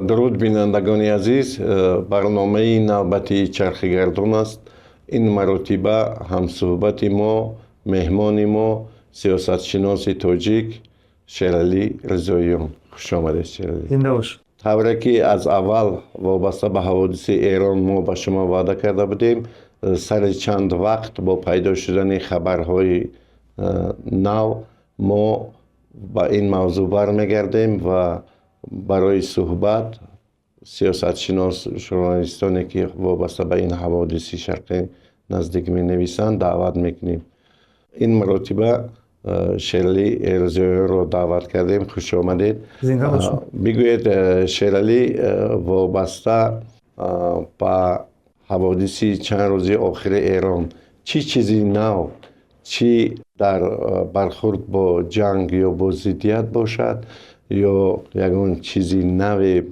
Дуруд, бинандагони азиз. Барномаи навбатии «Чархи гардун» аст. Ин маротиба ҳамсӯҳбати мо, меҳмони мо сиёсатшиноси тоҷик Шералӣ Ризоиён. Хушомадед, Шералӣ. Зинда бош. Тавре ки аз аввал вобаста ба ҳаводиси Эрон мо ба шумо ваъда карда будем, сари чанд вақт бо пайдо шудани хабарҳои нав мо ба ин мавзӯъ бармегардем ва барои суҳбат сиёсатшинос, журналистоне, ки вобаста ба ин ҳаводиси Шарқи Наздик менависанд, даъват мекунем. Ин маротиба Шералӣ Ризоиёнро даъват кардем. Хуш омадед. Бигӯед, Шералӣ, вобаста ба ҳаводиси чанд рӯзи охири Эрон чӣ чизи нав, чӣ дар бархурд бо ҷанг ё бо зиддият бошад, ё ягон чизи наве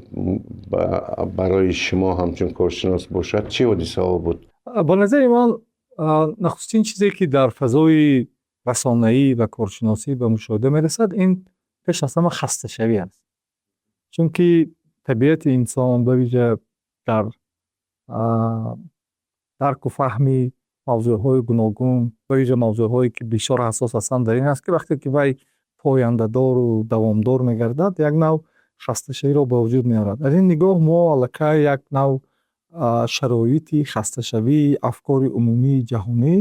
барои шумо ҳамчун коршинос бошад, чӣ ҳодисаҳо буд? Ба назари ман, нахустин чизе, ки дар фазои расонаӣ ва коршиносӣ ба мушоҳида мерасад, ин пеш аз ҳама хасташавӣ аст. Чунки табиати инсон, ба вижа дар дарку фаҳми мавзӯъҳои гуногун, ба вижа мавзӯъҳое, ки бисёр ҳассос ҳастанд, дар ин аст, ки вақте ки вай пояндадору давомдор мегардад, як нав хасташавиро ба вуҷуд меорад. Аз ин нигоҳ мо аллакай як нав шароити хасташавии афкори умумии ҷаҳонӣ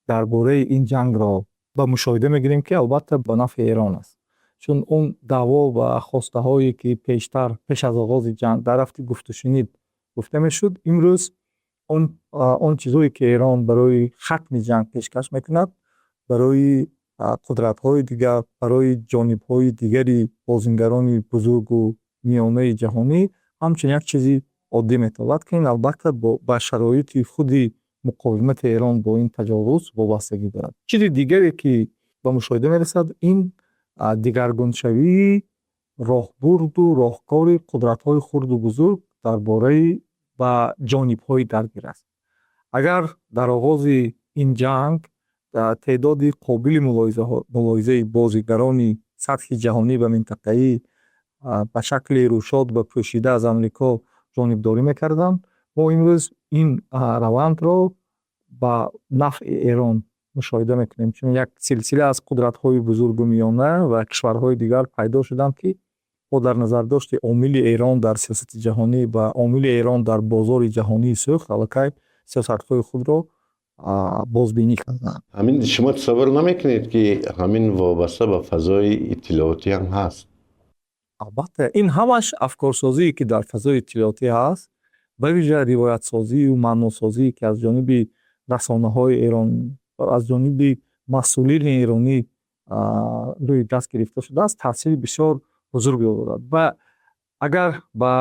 дар бораи ин ҷангро ба мушоҳида мегирем, ки албатта ба нафъи Эрон аст. Чун он даъво ва хостаҳое, ки пештар, пеш аз оғози ҷанг, дар рафти гуфтушунид гуфта мешуд, имрӯз он чизҳое, ки Эрон барои хатми ҷанг пешкаш мекунад, барои қудратҳои дигар, барои ҷонибҳои дигари бозингарони бузургу миёнаи ҷаҳонӣ ҳамчун як чизи оддӣ метобад, ки ин албатта ба шароити худи муқовимати Эрон бо ин таҷовуз вобастагӣ дорад. Чизи дигаре, ки ба мушоҳида мерасад, ин дигаргуншавии роҳбурду роҳкори қудратҳои хурду бузург дар бораи ба ҷонибҳои даргир аст. Агар дар оғози ин ҷанг теъдоди қобили мулоҳизаи бозигарони сатҳи ҷаҳонӣ ва минтақаӣ ба шакли рӯшод ва пӯшида аз Амрико ҷонибдорӣ мекарданд, мо имрӯз ин равандро ба нафъи Эрон мушоҳида мекунем, чун як силсила аз қудратҳои бузургу миёна ва кишварҳои дигар пайдо шуданд, ки бо дар назардошти омили Эрон дар сиёсати ҷаҳонӣ ва омили Эрон дар бозори ҷаҳонии сӯхт аллакай сиёсатҳои худро бозбинӣ карданд. Ҳамин шумо тасаввур намекунед, ки ҳамин вобаста ба фазои иттилоотӣ ҳам ҳаст? Албатта, ин ҳамаш афкорсозие, ки дар фазои иттилоотӣ ҳаст, ба вижа ривоятсозию маъносозие, ки аз ҷониби расонаҳои Эрон, аз ҷониби масъулини эронӣ рӯи даст гирифта шудааст, таъсири бисёр бузурге дорад. Ва агар ба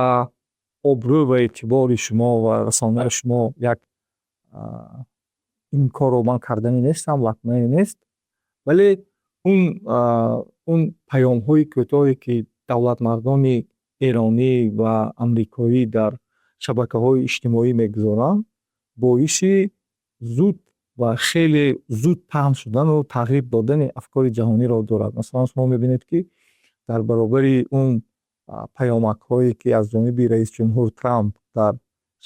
обрӯ ва эътибори шумо ва расонаи шумо як ин корро ман карданӣ нестам, латмае нест, вале он паёмҳои кӯтоҳе, ки давлатмардони эронӣ ва амрикоӣ дар шабакаҳои иҷтимоӣ мегузоранд, боиси зуд ва хеле зуд паҳн шудану тағйир додани афкори ҷаҳониро дорад. Масалан, шумо мебинед, ки дар баробари он паёмакҳое, ки аз ҷониби раисҷумҳур Трамп дар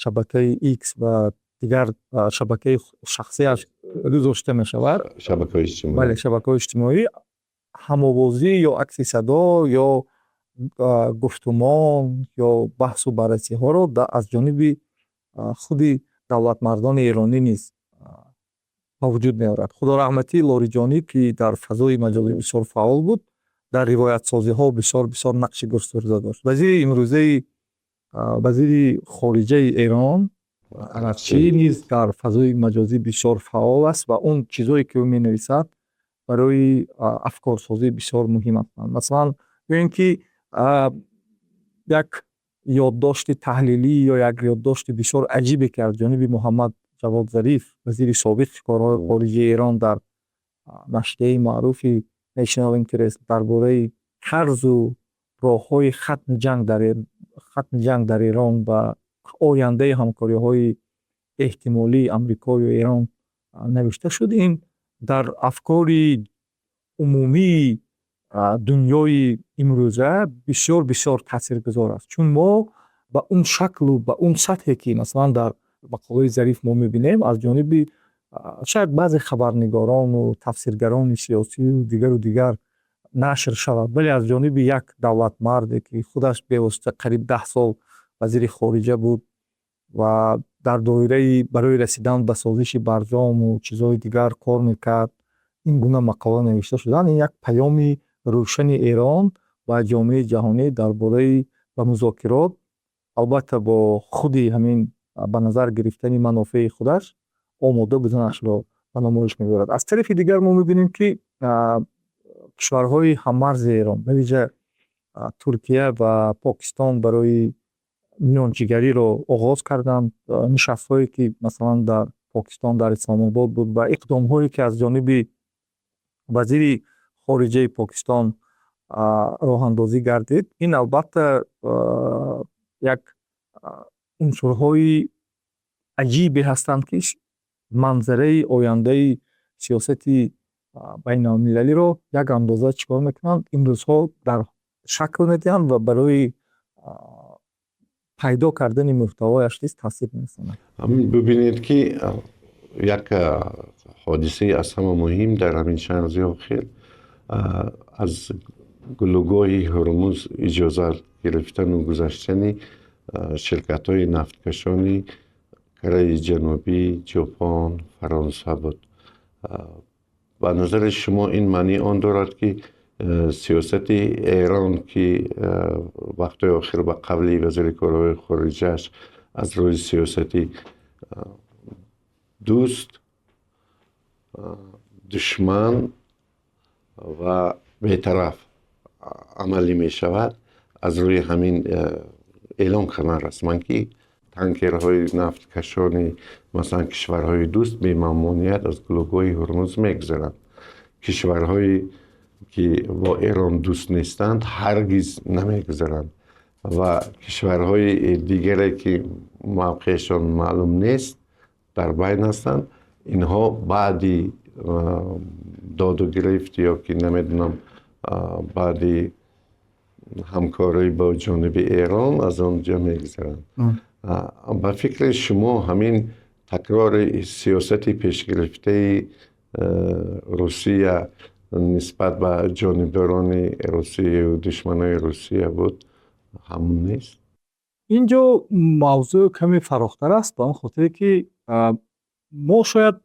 шабакаи Икс ва дигар шабакаи шахсиаш гузошта мешавад, шабакаҳои иҷтимоӣ. Бале, шабакаҳои иҷтимоӣ, ҳамовозӣ ё акси садо ё гуфтумон ё баҳсу баррасиҳоро аз ҷониби худи давлатмардони эронӣ низ ба вуҷуд меорад. Худораҳматӣ Лориҷонӣ, ки дар фазои маҷозӣ бисёр фаъол буд, дар ривоятсозиҳо бисёр бисёр нақши густурда дошт. Вазири имрӯзаи, вазири хориҷаи Эрон Арақчӣ низ дар фазои маҷозӣ бисёр фаъол аст ва он чизҳое, ки ӯ менависад, барои афкорсозӣ бисёр муҳим ҳастанд. Масалан, ё ин ки як ёддошти таҳлилӣ ё як ёддошти бисёр аҷибе, ки аз ҷониби Муҳаммад Ҷавод Зариф, вазири собиқи корҳои хориҷии Эрон, дар нашрияи маъруфи National Interest дар бораи тарзу роҳҳои хатми ҷанг дар Эрон ва ояндаи ҳамкориҳои эҳтимолии Амрикою Эрон навишта шуд, ин дар афкори умумии дунёи имрӯза бисёр бисёр таъсиргузор аст, чун мо Ба он шаклу ба он сатҳе, ки масалан дар мақолаи Зариф мо мебинем, аз ҷониби шояд баъзе хабарнигорону тафсиргарони сиёсию дигару дигар нашр шавад, вале аз ҷониби як давлатмарде, ки худаш бевосита қариб 10 сол вазири хориҷа буд ва дар доираи барои расидан ба созиши Барҷому чизҳои дигар кор мекард, ин гуна мақола навишта шудан, ин як паёми рӯшани Эрон ба ҷомеаи ҷаҳонӣ дар бораи ба музокирот, албатта бо худи ҳамин ба назар гирифтани манофеи худаш омода буданашро ба намоиш мебарад. Аз тарафи дигар мо мебинем, ки кишварҳои ҳаммарзи Эрон, бавижа Туркия ва Покистон, барои миёнҷигариро оғоз карданд. Нишастҳое, ки масалан дар Покистон, дар Исломобод буд, ва иқдомҳое, ки аз ҷониби вазири хориҷаи Покистон роҳандозӣ гардид, ин албатта як унсурҳои аҷибе ҳастанд, ки манзараи ояндаи сиёсати байналмилалиро як андоза чӣ кор мекунанд, имрӯзҳо дар шакл медиҳанд ва барои пайдо кардани мӯҳтавояш низ таъсир мерасонанд. Бибинед, ки як ҳодисаи аз ҳама муҳим дар ҳамин чанд рӯзи охир аз гулӯгоҳи Ҳурмуз иҷозат гирифтану гузаштани ширкатҳои нафткашони Кореяи Ҷанубӣ, Ҷопон, Фаронса буд. Ба назари шумо, ин маънии он дорад, ки сиёсати Эрон, ки вақтҳои охир ба қавли вазири корҳои хориҷааш аз рӯи сиёсати дӯст, душман ва бетараф амалӣ мешавад, аз рӯи ҳамин эълон кардан расман, ки танкерҳои нафткашони масалан кишварҳои дӯст бемамоният аз гулӯгоҳи Ҳурмуз мегузаранд, кишварҳое ки бо Эрон дӯст нестанд, ҳаргиз намегузаранд ва кишварҳои дигаре, ки мавқеашон маълум нест, дар байн ҳастанд, инҳо баъди доду гирифт ё ки намедонам, баъди ҳамкорӣ бо ҷониби Эрон аз он ҷо мегузаранд? Ба фикри шумо, ҳамин такрори сиёсати пешгирифтаи Русия нисбат ба ҷонибдорони Русияю душманои Русия буд, ҳамон нест? Ин ҷо мавзӯъ каме фарохтар аст, ба он хотире ки мо шояд,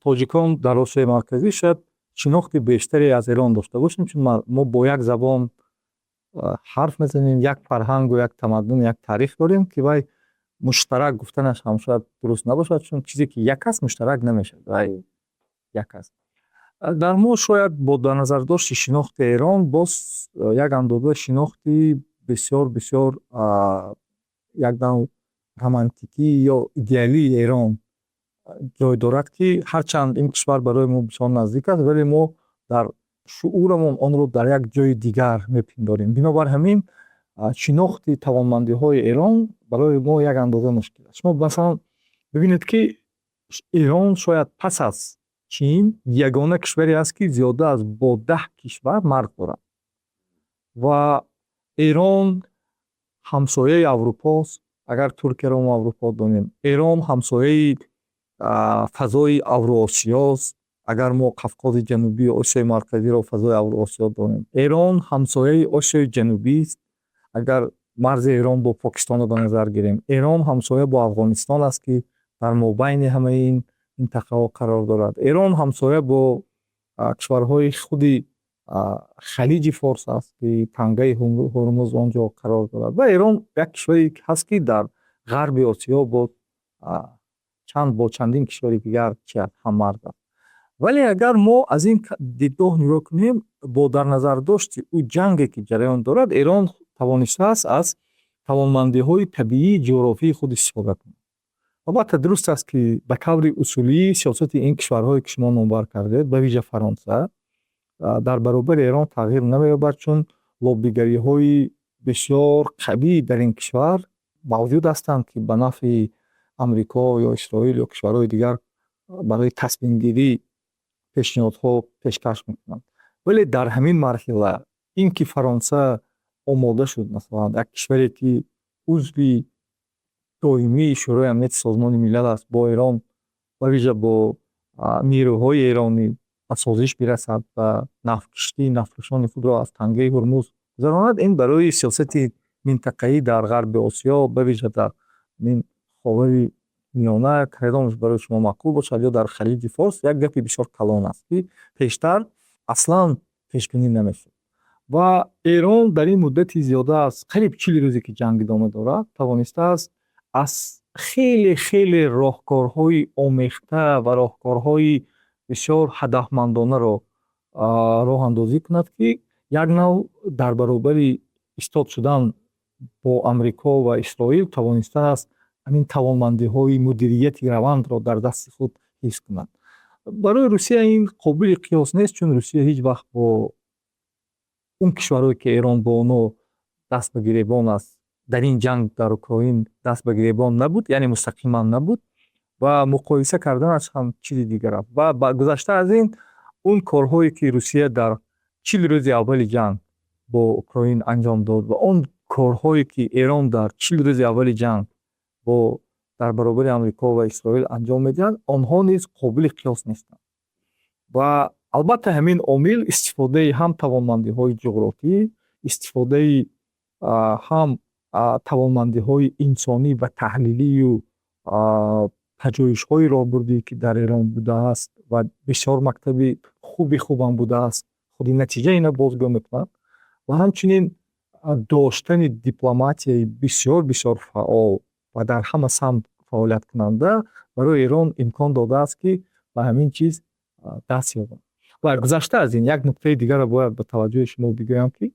тоҷикон дар Осиёи Марказӣ, шояд шинохти бештаре аз Эрон дошта бошем, чун мо бо як забон ҳарф мезанем, як фарҳангу як тамаддун, як таърих дорем, ки вай муштарак гуфтанаш ҳам шояд дуруст набошад, чун чизе ки як аст, муштарак намешавад, вай як аст. Дар мо шояд бо дар назардошти шинохти Эрон боз як андоза шинохти бисёр бисёр як навъ романтикӣ ё идеалии Эрон ҷой дорад, ки ҳарчанд ин кишвар барои мо бисёр наздик аст, вале мо дар шуурамон онро дар як ҷои дигар мепиндорем. Бинобар ҳамин шинохти тавонмандиҳои Эрон барои мо як андоза мушкил аст. Шумо масалан бибинед, ки Эрон шояд пас аз Чин ягона кишваре аст, ки зиёда аз бо 10 кишвар марз дорад, ва Эрон ҳамсояи Аврупост, агар Туркияро мо Аврупо донем. Эрон ҳамсояи фазои Авруосиёст, агар мо Қафқози Ҷанубию Осиёи Марказиро фазои Авруосиё донем. Эрон ҳамсояи Осиёи Ҷанубист, агар марзи Эрон бо Покистонро ба назар гирем. Эрон ҳамсоя бо Афғонистон аст, ки дар мобайни ҳамаи ин минтақаҳо қарор дорад. Эрон ҳамсоя бо кишварҳои худи Халиҷи Форс аст, ки тангаи Ҳурмуз он ҷо қарор дорад. Ва Эрон як кишваре ҳаст, ки дар Ғарби Осиё бо чанд бо чандин кишвари дигар чи ҳаммарз аст. Вале агар мо аз ин дидгоҳ нигоҳ кунем, бо дар назардошти ӯ ҷанге, ки ҷараён дорад, Эрон тавонистааст аз тавонмандиҳои табиии ҷуғрофии худ истифода кунад. Албатта, дуруст аст, ки ба таври усулӣ сиёсати ин кишварҳое, ки шумо номбар кардед, ба вижа Фаронса, дар баробари Эрон тағйир намеёбад, чун лоббигариҳои бисёр қавӣ дар ин кишвар мавҷуд ҳастанд, ки ба нафъи Амрико ё Исроил ё кишварҳои дигар барои тасмимгирӣ пешниҳодҳо пешкаш мекунанд. Вале дар ҳамин марҳила ин ки Фаронса омода шуд, масалан, як кишваре, ки Узви доимии Шӯрои Амнияти Созмони Милал аст, бо Эрон, ба вижа бо нерӯҳои эронӣ ба созиш бирасад ва нафткиштии нафтфурӯшони худро аз Тангаи Ҳурмуз гузаронад, ин барои сиёсати минтақаӣ дар Ғарби Осиё, ба вижа дар ин Ховари Миёна, кадомаш барои шумо маъқул бошад, ё дар Халиҷи Форс, як гапи бисёр калон аст, ки пештар аслан пешбинӣ намешуд. Ва Эрон дар ин муддати зиёда аз қариб 40 рӯзе, ки ҷанг идома дорад, тавонистааст аз хеле хеле роҳкорҳои омехта ва роҳкорҳои бисёр ҳадафмандонаро роҳандозӣ кунад, ки як нав дар баробари истод шудан бо Амрико ва Исроил тавонистааст ҳамин тавонмандиҳои мудирияти равандро дар дасти худ ҳифз кунад. Барои Русия ин қобили қиёс нест, чун Русия ҳеҷ вақт бо он кишварҳое, ки Эрон бо онҳо даст ба гиребон аст, дар ин ҷанг дар Украин даст ба гиребон набуд, яъне мустақиман набуд ва муқоиса карданаш ҳам чизи дигар аст. Ва гузашта аз ин, он корҳое, ки Русия дар 40 рӯзи аввали ҷанг бо Украин анҷом дод, ва он корҳое, ки Эрон дар 40 рӯзи аввали ҷанг бо дар баробари Амрико ва Исроил анҷом медиҳанд, онҳо низ қобили қиёс нестанд. Ва албатта, ҳамин омил истифодаи ҳам тавонмандиҳои ҷуғрофӣ, истифодаи ҳам тавонмандиҳои инсонӣ ва таҳлилию пажӯҳишҳои роҳбурдӣ, ки дар Эрон будааст ва бисёр мактаби хуби хубам будааст, худи натиҷа ина бозгӯ мекунад, ва ҳамчунин доштани дипломатияи бисёр бисёр фаъол ва дар ҳама самт фаъолияткунанда барои Эрон имкон додааст, ки ба ҳамин чиз даст ёбад. Ва гузашта аз ин, як нуктаи дигарро бояд ба таваҷҷӯҳи шумо бигӯям, ки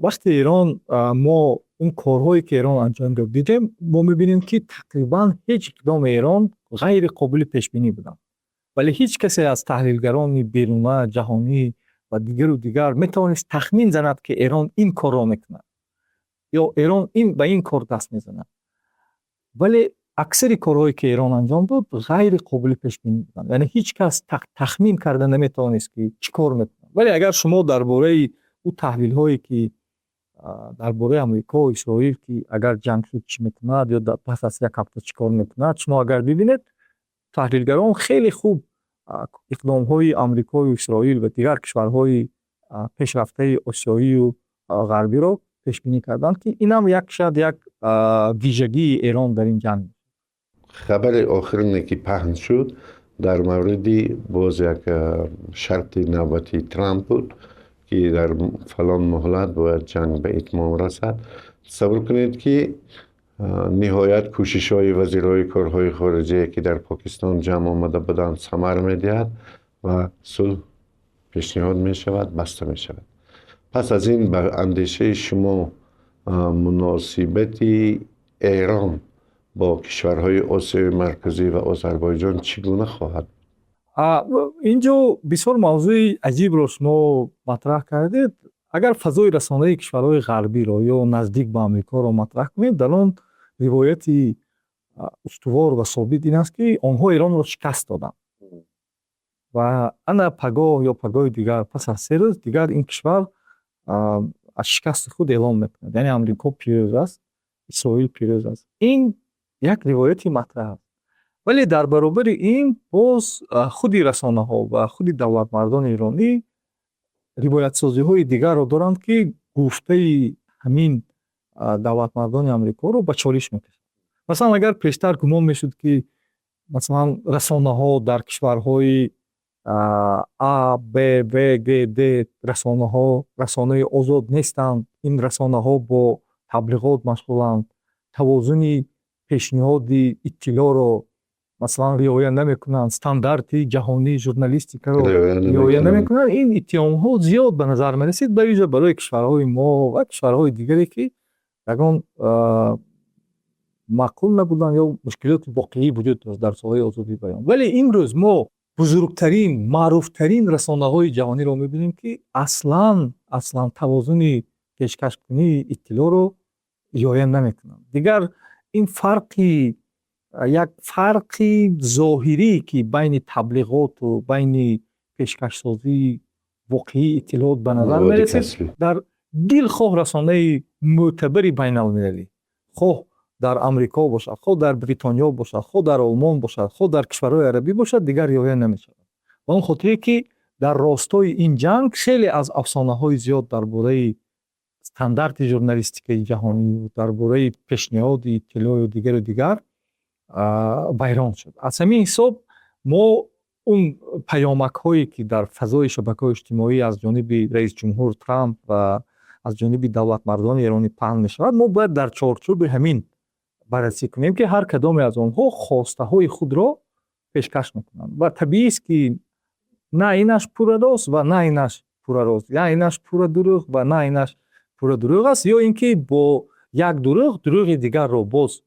вақте Эрон мо он корҳое, ки Эрон анҷом дод, дидем, мо мебинем, ки тақрибан ҳеҷ иқдоми Эрон ғайри қобили пешбинӣ буданд. Вале ҳеҷ касе аз таҳлилгарони беруна, ҷаҳонӣ ва дигару дигар метавонист тахмин занад, ки Эрон ин корро мекунад ё Эрон ин ба ин кор даст мезанад. Вале аксари корҳое, ки Эрон анҷом дод, ғайри қобили пешбинӣ буданд, яъне ҳеҷ кас тахмин карда наметавонист, ки чӣ кор мекунад. Вале агар шумо дар бораи ӯ таҳлилҳое, ки дар бораи Амрико, Исроил, ки агар ҷанг шуд, чӣ мекунад ё пас аз як ҳафта чӣ кор мекунад, шумо агар бибинед, таҳлилгарон хеле хуб иқдомҳои Амрикою Исроил ва дигар кишварҳои пешрафтаи осиёию ғарбиро пешбинӣ карданд, ки инам як шояд як вижагии Эрон дар ин ҷанг. Хабари охирине, ки паҳн шуд, дар мавриди боз як шарти навбатии Трамп буд, ки дар фалон муҳлат бояд ҷанг ба итмом расад. Тасаввур кунед, ки ниҳоят кӯшишҳои вазирҳои корҳои хориҷие, ки дар Покистон ҷамъ омада буданд, самар медиҳад ва сулҳ пешниҳод мешавад, баста мешавад. Пас аз ин, ба андешаи шумо, муносибати Эрон бо кишварҳои Осиёи Марказӣ ва Озарбойҷон чӣ гуна хоҳад? Инҷо бисёр мавзӯи аҷибро шумо матраҳ кардед. Агар фазои расонаи кишварҳои ғарбиро ё наздик ба Амрикоро матраҳ кунем, дар он ривояти устувор ва собит ин аст, ки онҳо Эронро шикаст доданд ва ана пагоҳ ё пагоҳи дигар, пас аз 3 рӯз дигар, ин кишвар аз шикасти худ эълон мекунад, яъне Амрико пирӯз аст, Исроил пирӯз аст. Ин як ривояти матраҳ аст. Вале дар баробари ин боз худи расонаҳо ва худи давлатмардони эронӣ ривоятсозиҳои дигарро доранд, ки гуфтаи ҳамин давлатмардони Амрикоро ба чолиш мекашад. Масалан, агар пештар гумон мешуд, ки масалан расонаҳо дар кишварҳои А, Б, В, Г, Д расонаҳо расонаи озод нестанд, ин расонаҳо бо таблиғот машғуланд, тавозуни пешниҳоди иттилоъро масалан риоя намекунанд, стандарти ҷаҳонии журналистикаро риоя намекунанд, ин иттиҳомҳо зиёд ба назар мерасид, ба вижа барои кишварҳои мо ва кишварҳои дигаре, ки ягон маъқул набуданд ё мушкилоти воқеӣ вуҷуд дошт дар соҳаи озодии баён. Вале имрӯз мо бузургтарин, маъруфтарин расонаҳои ҷаҳониро мебинем, ки аслан аслан тавозуни пешкашкунии иттилоъро риоя намекунанд. Дигар ин фарқи, як фарқи зоҳирӣ, ки байни таблиғоту байни пешкашсозии воқеии иттилоот ба назар мерасид, дар дилхоҳ расонаи мӯътабари байналмилалӣ, Хоҳ дар Амрико бошад, хоҳ дар Бритониё бошад, хоҳ дар Олмон бошад, хоҳ дар кишварҳои арабӣ бошад, дигар риоя намешавад. Ба он хотире, ки дар ростои ин ҷанг хеле аз афсонаҳои зиёд дар бораи стандарти журналистикаи ҷаҳонӣ, дар бораи пешниҳоди иттилоъю дигару дигар вайрон шуд. Аз ҳамин ҳисоб мо он паёмакҳое, ки дар фазои шабакаҳои иҷтимоӣ аз ҷониби раисҷумҳур Трамп ва аз ҷониби давлатмардони эронӣ паҳн мешавад, мо бояд дар чорчӯби ҳамин баррасӣ кунем, ки ҳар кадоме аз онҳо хостаҳои худро пешкаш мекунанд. Ва табиист, ки на инаш пурра рост ва на инаш пурра рост, на инаш пурра дурӯғ ва на инаш пурра дурӯғ аст, ё ин ки бо як дурӯғ дурӯғи дигарро боз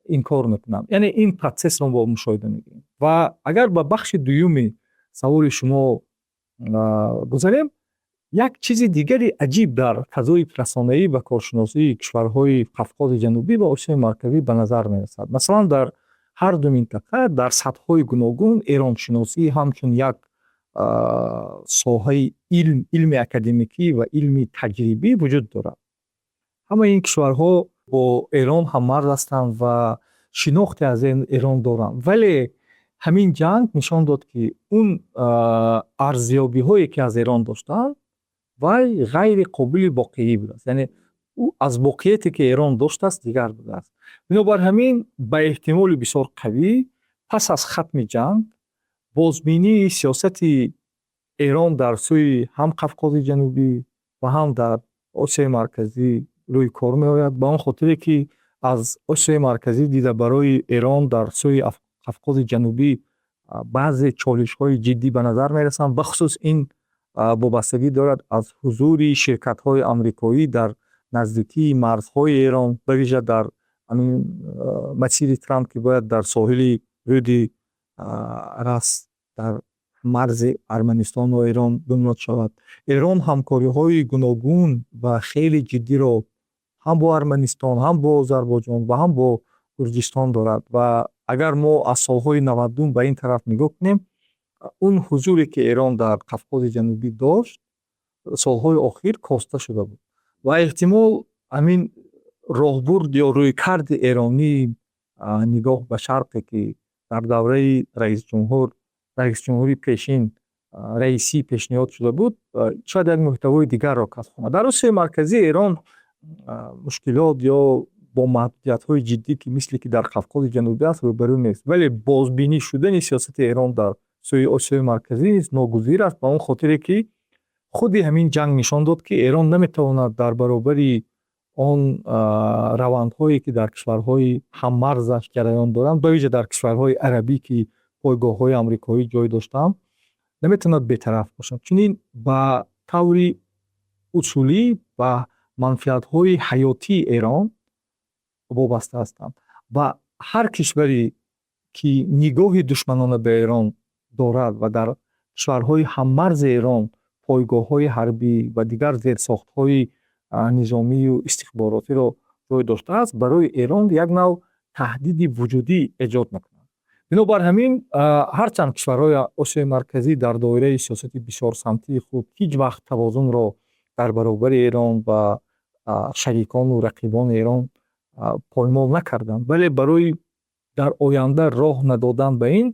инкор мекунанд. Яъне ин процессро мо мушоҳида мекунем. Ва агар ба бахши дуюми саволи шумо гузарем, як чизи дигари аҷиб дар фазои расонаӣ ва коршиносии кишварҳои Қафқози Ҷанубӣ ва Осиёи Марказӣ ба назар мерасад. Масалан, дар ҳар ду минтақа дар сатҳҳои гуногун эроншиносӣ ҳамчун як соҳаи илм, илми академикӣ ва илми таҷрибӣ вуҷуд дорад. Ҳамаи ин кишварҳо бо Эрон ҳаммарз ҳастанд ва шинохте аз Эрон доранд, вале ҳамин ҷанг нишон дод, ки он арзёбиҳое, ки аз Эрон доштанд, вай ғайри қобили воқеӣ будааст, яъне ӯ аз воқеияте, ки Эрон доштааст, дигар будааст. Бинобар ҳамин, ба эҳтимоли бисёр қавӣ, пас аз хатми ҷанг бозбинии сиёсати Эрон дар сӯи ҳам Қафқози Ҷанубӣ ва ҳам дар Осиёи Марказӣ рӯи кор меояд, ба он хотире, ки аз Осиёи Марказӣ дида барои Эрон дар сӯи Қафқози Ҷанубӣ баъзе чолишҳои ҷиддӣ ба назар мерасанд. Бахусус ин вобастагӣ дорад аз ҳузури ширкатҳои амрикоӣ дар наздикии марзҳои Эрон, ба вижа дар ҳамин масири Трамп, ки бояд дар соҳили рӯди Арас дар марзи Арманистону Эрон бунёд шавад. Эрон ҳамкориҳои гуногун ва хеле ҷиддиро ҳам бо Арманистон, ҳам бо Озарбойҷон ва ҳам бо Гурҷистон дорад. Ва агар мо аз солҳои 90-ум ба ин тараф нигоҳ кунем, он ҳузуре, ки Эрон дар Қафқози Ҷанубӣ дошт, солҳои охир коста шуда буд ва эҳтимол ҳамин роҳбурд ё рӯйкарди эронии нигоҳ ба шарқе, ки дар давраи раисҷумҳури пешин Раисӣ пешниҳод шуда буд, шояд як муҳтавои дигарро касб кунад. Дар Осиёи Марказӣ Эрон мушкилот ё бо маҳдудиятҳои ҷиддӣ, ки мисле ки дар Қафқози Ҷанубӣ аст, рӯбарӯ нест, вале бозбинӣ шудани сиёсати Эрон дар сӯи Осиёи Марказӣ низ ногузир аст, ба он хотире, ки худи ҳамин ҷанг нишон дод, ки Эрон наметавонад дар баробари он равандҳое, ки дар кишварҳои ҳаммарзаш ҷараён доранд, ба вижа дар кишварҳои арабӣ, ки пойгоҳҳои амрикоӣ ҷой доштаанд, наметавонад бетараф бошад. Чунин ба таври усулӣ ба манфиатҳои ҳаётии Эрон вобаста ҳастанд ва ҳар кишваре, ки нигоҳи душманона ба Эрон дорад ва дар кишварҳои ҳаммарзи Эрон пойгоҳҳои ҳарбӣ ва дигар зерсохтҳои низомию истихборотиро ҷой доштааст, барои Эрон як нав таҳдиди вуҷудӣ эҷод мекунад. Бинобар ҳамин, ҳарчанд кишварҳои Осиёи Марказӣ дар доираи сиёсати бисёрсамтии худ ҳеҷ вақт тавозунро дар баробари Эрон ва шарикону рақибони Эрон поймол накарданд, вале барои дар оянда роҳ надодан ба ин,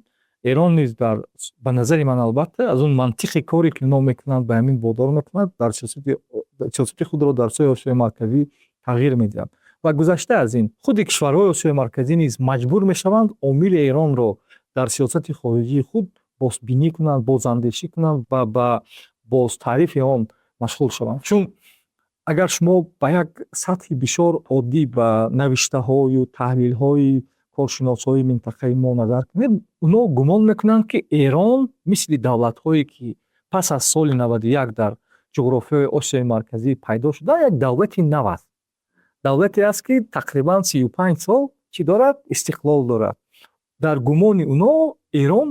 Эрон низ дар ба назари ман, албатта, аз он мантиқи коре, ки онҳо мекунанд, ба ҳамин водор мекунад, дар сиёсати худро дар сӯи Осиёи Марказӣ тағйир медиҳад. Ва гузашта аз ин, худи кишварҳои Осиёи Марказӣ низ маҷбур мешаванд омили Эронро дар сиёсати хориҷии худ бозбинӣ кунанд, бозандешӣ кунанд ва ба бозтаърифи он машғул шаванд. Чун агар шумо ба як сатҳи бисёр оддӣ ба навиштаҳою таҳлилҳои коршиносҳои минтақаи мо назар кунед, онҳо гумон мекунанд, ки Эрон мисли давлатҳое, ки пас аз соли 91 дар ҷуғрофиёи Осиёи Марказӣ пайдо шуда, як давлати нав аст, давлате аст, ки тақрибан 35 сол чӣ дорад, истиқлол дорад. Дар гумони онҳо Эрон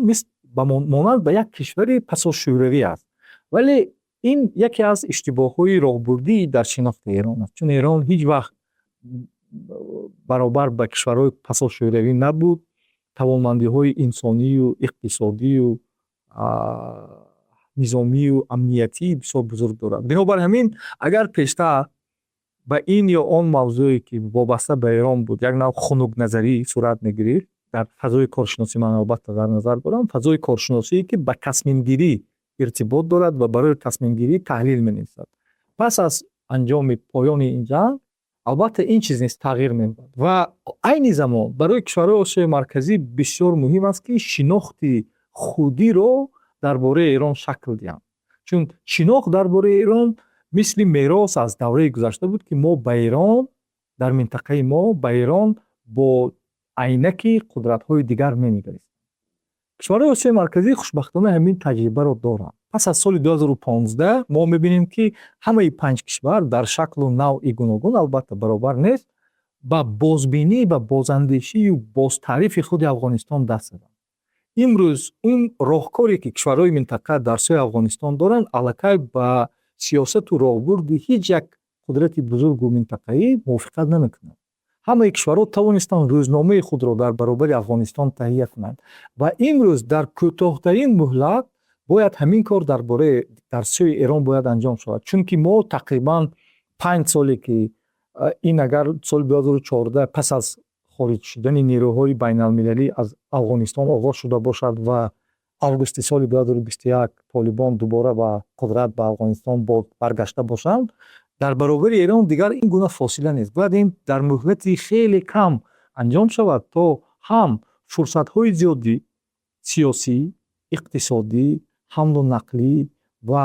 монанд ба як кишвари пасошӯравӣ аст, вале ин яке аз иштибоҳҳои роҳбурдӣ дар шинохти Эрон аст, чун Эрон ҳеҷ вақт баробар ба кишварҳои пасошӯравӣ набуд. Тавонмандиҳои инсонию иқтисодию низомию амниятии бисёр бузург дорад. Бинобар ҳамин, агар пештар Ба ин ё он мавзӯе, ки вобаста ба Эрон буд, як навъ хунукназарӣ сурат мегирифт дар фазои коршиносӣ. Ман албатта дар назар дорам фазои коршиносие, ки ба тасмимгирӣ иртибот дорад ва барои тасмимгирӣ таҳлил менависад. Пас аз анҷоми поёни ин ҷанг, албатта, ин чиз низ тағйир меёбад ва айни замон барои кишварҳои Осиёи Марказӣ бисёр муҳим аст, ки шинохти худиро дар бораи Эрон шакл диҳанд, чун шинохт дар бораи Эрон мисли мерос аз давраи гузашта буд, ки мо ба Эрон дар минтақаи мо ба Эрон бо айнаки қудратҳои дигар менигаристем. Кишварҳои Осиёи Марказӣ, хушбахтона, ҳамин таҷрибаро доранд. Пас аз соли 2015 мо мебинем, ки ҳамаи панҷ кишвар дар шаклу навъи гуногун, албатта баробар нест, ба бозбинӣ ва бозандешию бозтаърифи худи Афғонистон даст заданд. Имрӯз он роҳкоре, ки кишварҳои минтақа дар сӯи Афғонистон доранд, аллакай ба сиёсату роҳбурди ҳеҷ як қудрати бузургу минтақаӣ мувофиқат намекунад. Ҳамаи кишварҳо тавонистанд рӯзномаи худро дар баробари Афғонистон таҳия кунанд ва имрӯз дар кӯтоҳтарин муҳлат бояд ҳамин кор дар бораи дар сӯи Эрон бояд анҷом шавад, чунки мо тақрибан 5 соле, ки ин агар соли 2014 пас аз хориҷ шудани нерӯҳои байналмилалӣ аз Афғонистон оғоз шуда бошад ва августи соли 2021 Толибон дубора ба қудрат ба Афғонистон баргашта бошанд, дар баробари Эрон дигар ин гуна фосила нест. Бояд ин дар муҳлати хеле кам анҷом шавад, то ҳам фурсатҳои зиёди сиёсӣ, иқтисодӣ, ҳамлу нақлӣ ва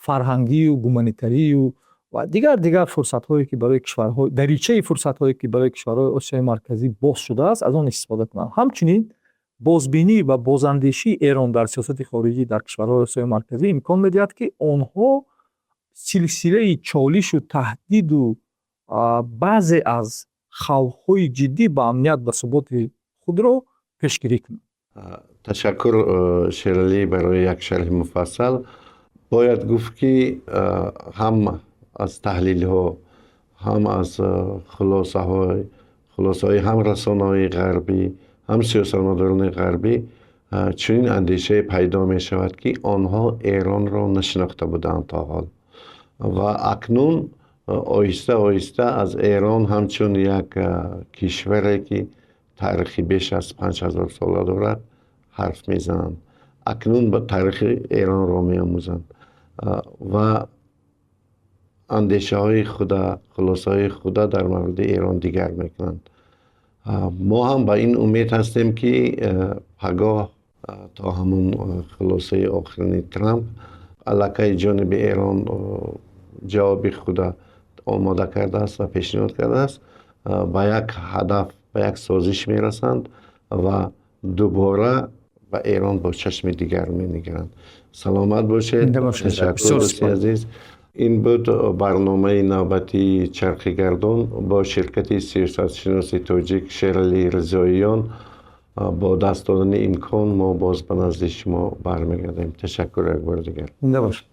фарҳангию гуманитарию ва дигар фурсатҳое, ки барои кишварҳо, даричаи фурсатҳое, ки барои кишварҳои Осиёи Марказӣ боз шудааст, аз он истифода кунанд. Ҳамчунин бозбинӣ ва бозандешии Эрон дар сиёсати хориҷӣ дар кишварҳои Осиёи Марказӣ имкон медиҳад, ки онҳо силсилаи чолишу таҳдиду баъзе аз хавфҳои ҷиддӣ ба амният ва суботи худро пешгирӣ кунанд. Ташаккур, Шералӣ, барои як шарҳи муфассал. Бояд гуфт, ки ҳам аз таҳлилҳо, ҳам аз хулосаҳои ҳам расонаҳои ғарбӣ, ҳам сиёсатмадорони ғарбӣ чунин андешае пайдо мешавад, ки онҳо Эронро нашинохта буданд то ҳол ва акнун оҳиста оҳиста аз Эрон ҳамчун як кишваре, ки таърихи беш аз 5000 сола дорад, ҳарф мезананд. Акнун ба таърихи Эронро меомӯзанд ва андешаҳои худа, хулосаҳои худа дар мавриди Эрон дигар мекунанд. Мо ҳам ба ин умед ҳастем, ки пагоҳ то ҳамон хулосаи охирини Трамп аллакай ҷониби Эрон ҷавоби худа омода кардааст ва пешниҳод кардааст, ба як ҳадаф, ба як созиш мерасанд ва дубора ба Эрон бо чашми дигар менигаранд. Саломат бошед. Ташаккур, дӯсти азиз. Ин буд барномаи навбатии Чархи гардон бо ширкати сиёсатшиноси тоҷик Шералӣ Ризоиён. Бо даст додани имкон мо боз ба назди шумо бармегардем. Ташаккур як бори дигар. Зинда бошед.